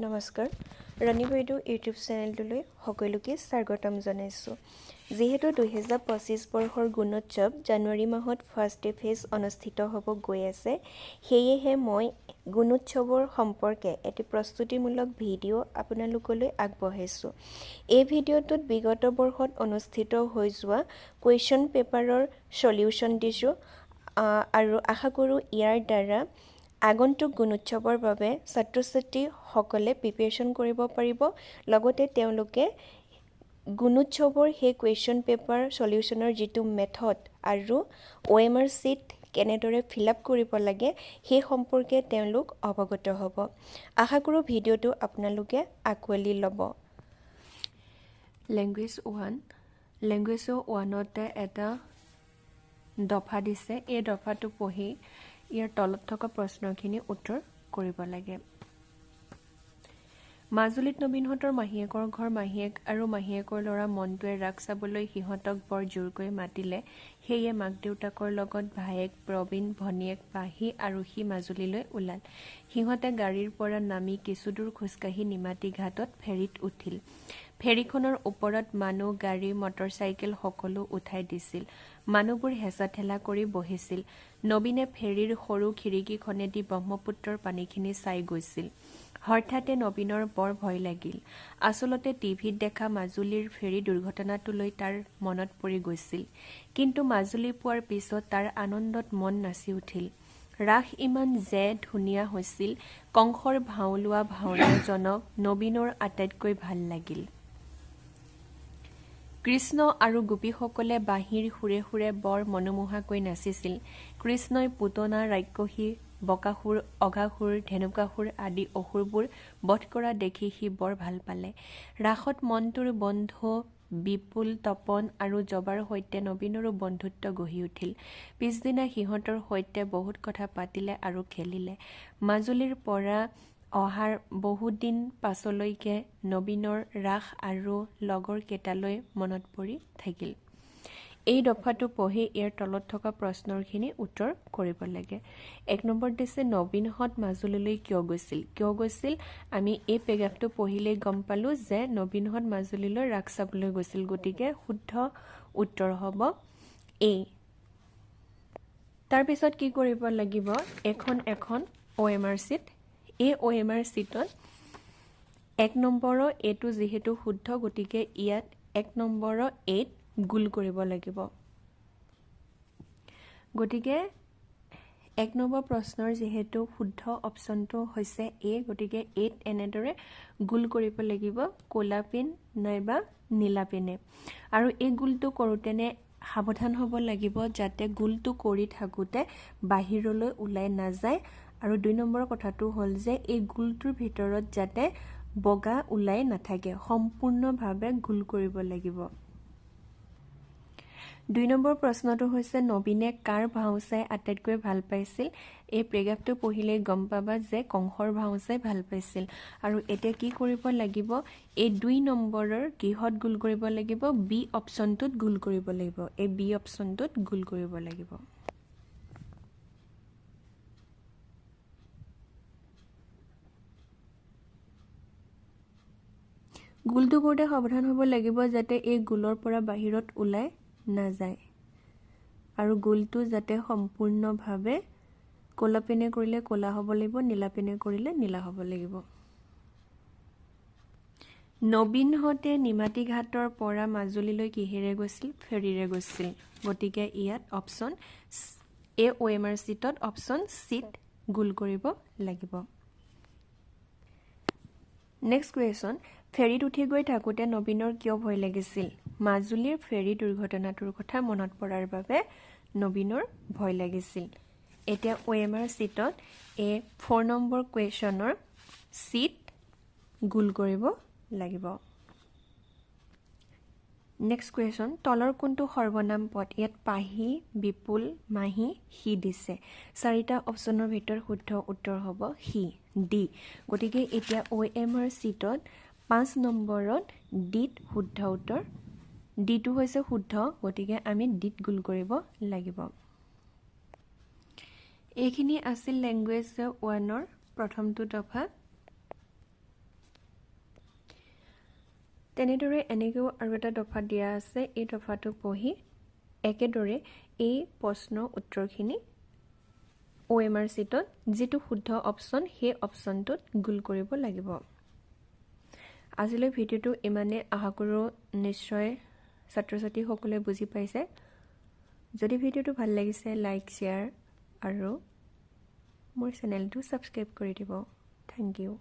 নমস্কাৰ, ৰণী বাইদেউ ইউটিউব চেনেলটোলৈ সকলোকে স্বাগতম জনাইছোঁ। যিহেতু 2025 বৰ্ষৰ গুণোৎসৱ জানুৱাৰী মাহত ফাৰ্ষ্ট ডে ফেজ অনুষ্ঠিত হ'ব গৈ আছে, সেয়েহে মই গুণোৎসৱৰ সম্পৰ্কে এটি প্ৰস্তুতিমূলক ভিডিঅ' আপোনালোকলৈ আগবঢ়াইছোঁ। এই ভিডিঅ'টোত বিগত বৰ্ষত অনুষ্ঠিত হৈ যোৱা কুৱেশ্যন পেপাৰৰ চলিউশ্যন দিছোঁ আৰু আশা কৰোঁ ইয়াৰ দ্বাৰা আগন্তুক গুণোৎসৱৰ বাবে ছাত্ৰ ছাত্ৰীসকলে প্ৰিপেৰেশ্যন কৰিব পাৰিব, লগতে তেওঁলোকে গুণোৎসৱৰ সেই কুৱেশ্যন পেপাৰ চলিউশ্যনৰ যিটো মেথড আৰু অ' এম আৰ শ্বীট কেনেদৰে ফিল আপ কৰিব লাগে, সেই সম্পৰ্কে তেওঁলোক অৱগত হ'ব। আশা কৰোঁ ভিডিঅ'টো আপোনালোকে আঁকোৱালি ল'ব। লেংগুৱেজ ওৱান, লেংগুৱেজ ওৱানতে এটা দফা দিছে। এই দফাটো পঢ়ি ইয়াৰ তলত থকা প্ৰশ্নখিনি উত্তৰ কৰিব লাগে। মাজুলীত নবীনহঁতৰ মাহীয়েকৰ ঘৰ। মাহীয়েক আৰু মাহীয়েকৰ ল'ৰা মনটোৱে ৰাস চাবলৈ সিহঁতক বৰ জোৰকৈ মাতিলে। সেয়ে মাক দেউতাকৰ লগত ভায়েক প্ৰবীণ, ভনীয়েক পাহি আৰু সি মাজুলীলৈ ওলাল। সিহঁতে গাড়ীৰ পৰা নামি কিছুদূৰ খোজকাঢ়ি নিমাতী ঘাটত ফেৰীত উঠিল। ফেৰীখনৰ ওপৰত মানুহ, গাড়ী, মটৰচাইকেল সকলো উঠাই দিছিল। মানুহবোৰ হেঁচা ঠেলা কৰি বহিছিল। নবীনে ফেৰীৰ সৰু খিৰিকীখনেদি ব্ৰহ্মপুত্ৰৰ পানীখিনি চাই গৈছিল। হঠাতে নবীনৰ বৰ ভয় লাগিল। আচলতে টিভিত দেখা মাজুলীৰ ফেৰী দুৰ্ঘটনাটোলৈ তাৰ মনত পৰি গৈছিল। কিন্তু মাজুলী পোৱাৰ পিছত তাৰ আনন্দত মন নাচি উঠিল। ৰাস ইমান যে ধুনীয়া হৈছিল! কংসৰ ভাও লোৱা ভাৱৰীয়াজনক নবীনৰ আটাইতকৈ ভাল লাগিল। কৃষ্ণ আৰু গোপীসকলে বাঁহীৰ সুৰে সুৰে বৰ মনোমোহাকৈ নাচিছিল। কৃষ্ণই পুতনা ৰাক্ষসী, বকাসুৰ, অঘাসুৰ, ধেনুকাসুৰ আদি অসুৰবোৰ বধ কৰা দেখি সি বৰ ভাল পালে। ৰাসত মনটোৰ বন্ধু বিপুল, তপন আৰু জবাৰ সৈতে নবীনৰো বন্ধুত্ব গঢ়ি উঠিল। পিছদিনা সিহঁতৰ সৈতে বহুত কথা পাতিলে আৰু খেলিলে। মাজুলীৰ পৰা অহাৰ বহুদিন পাছলৈকে নবীনৰ ৰাস আৰু লগৰ কেইটালৈ মনত পৰি থাকিল। এই দফাটো পঢ়ি ইয়াৰ তলত থকা প্ৰশ্নৰখিনি উত্তৰ কৰিব লাগে। এক নম্বৰত দিছে, নবীনহঁত মাজুলীলৈ কিয় গৈছিল? কিয় গৈছিল? আমি এই পেৰাগ্ৰাফটো পঢ়িলেই গম পালোঁ যে নবীনহঁত মাজুলীলৈ ৰাস চাবলৈ গৈছিল। গতিকে শুদ্ধ উত্তৰ হ'ব এ। তাৰপিছত কি কৰিব লাগিব? এখন এখন অ' এম আৰ শ্বীট। এই অ' এম আৰ শ্বীটত এক নম্বৰৰ এইটো যিহেতু শুদ্ধ, গতিকে ইয়াত এক নম্বৰৰ এইট গোল কৰিব লাগিব। গতিকে এক নম্বৰ প্ৰশ্নৰ যিহেতু শুদ্ধ অপশ্যনটো হৈছে এ, গতিকে এইট এনেদৰে গোল কৰিব লাগিব ক'লা পেন নাইবা নীলা পেনে। আৰু এই গোলটো কৰোঁতেনে সাৱধান হ'ব লাগিব, যাতে গোলটো কৰি থাকোঁতে বাহিৰলৈ ওলাই নাযায়। আৰু দুই নম্বৰ কথাটো হ'ল যে এই গোলটোৰ ভিতৰত যাতে বগা ওলাই নাথাকে, সম্পূৰ্ণভাৱে গোল কৰিব লাগিব। দুই নম্বৰ প্ৰশ্নটো হৈছে, নবীনে কাৰ ভাও চাই আটাইতকৈ ভাল পাইছিল? এই পেৰাগ্ৰাফটো পঢ়িলেই গম পাবা যে কংসৰ ভাও চাই ভাল পাইছিল। আৰু এতিয়া কি কৰিব লাগিব? এই দুই নম্বৰৰ কিহত গোল কৰিব লাগিব? বি অপশ্যনটোত গোল কৰিব লাগিব। এই বি অপশ্যনটোত গোল কৰিব লাগিব। গোলটো কৰোঁতে সাৱধান হ'ব লাগিব, যাতে এই গোলৰ পৰা বাহিৰত ওলাই নাযায় আৰু গোলটো যাতে সম্পূৰ্ণভাৱে ক'লা পেনে কৰিলে ক'লা হ'ব লাগিব, নীলা পেনে কৰিলে নীলা হ'ব লাগিব। নবীনহঁতে নিমাতী ঘাটৰ পৰা মাজুলীলৈ কিহেৰে গৈছিল? ফেৰীৰে গৈছিল। গতিকে ইয়াত অপশ্যন এ, অ' এম আৰ শ্বীটত অপশ্যন চিত গোল কৰিব লাগিব। নেক্সট কুৱেশ্যন, ফেৰীত উঠি গৈ থাকোঁতে নবীনৰ কিয় ভয় লাগিছিল? মাজুলীৰ ফেৰী দুৰ্ঘটনাটোৰ কথা মনত পৰাৰ বাবে নবীনৰ ভয় লাগিছিল। এতিয়া অ' এম আৰ শ্বীটত এই 4 নম্বৰ কুৱেশ্যনৰ চিত গোল কৰিব লাগিব। নেক্সট কুৱেশ্যন, তলৰ কোনটো সৰ্বনাম পদ? ইয়াত পাহি, বিপুল, মাহী, সি দিছে। চাৰিটা অপশ্যনৰ ভিতৰত শুদ্ধ উত্তৰ হ'ব সি, ডি। গতিকে এতিয়া অ' এম আৰ শ্বীটত 5 নম্বৰত ডিত শুদ্ধ উত্তৰ, ডিটো হৈছে শুদ্ধ, গতিকে আমি ডিত গোল কৰিব লাগিব। এইখিনি আছিল লেংগুৱেজ ওৱানৰ প্ৰথমটো দফা। তেনেদৰে এনেকৈও আৰু এটা দফা দিয়া আছে। এই দফাটো পঢ়ি একেদৰে এই প্ৰশ্নৰ উত্তৰখিনি OMR চিটত যিটো শুদ্ধ অপশ্যন, সেই অপশ্যনটোত গোল কৰিব লাগিব। আজিলৈ ভিডিঅ'টো ইমানেই। আশা কৰোঁ নিশ্চয় ছাত্ৰ ছাত্ৰীসকলে বুজি পাইছে। যদি ভিডিঅ'টো ভাল লাগিছে, লাইক, শ্বেয়াৰ আৰু মোৰ চেনেলটো ছাবস্ক্ৰাইব কৰি দিব। Thank you.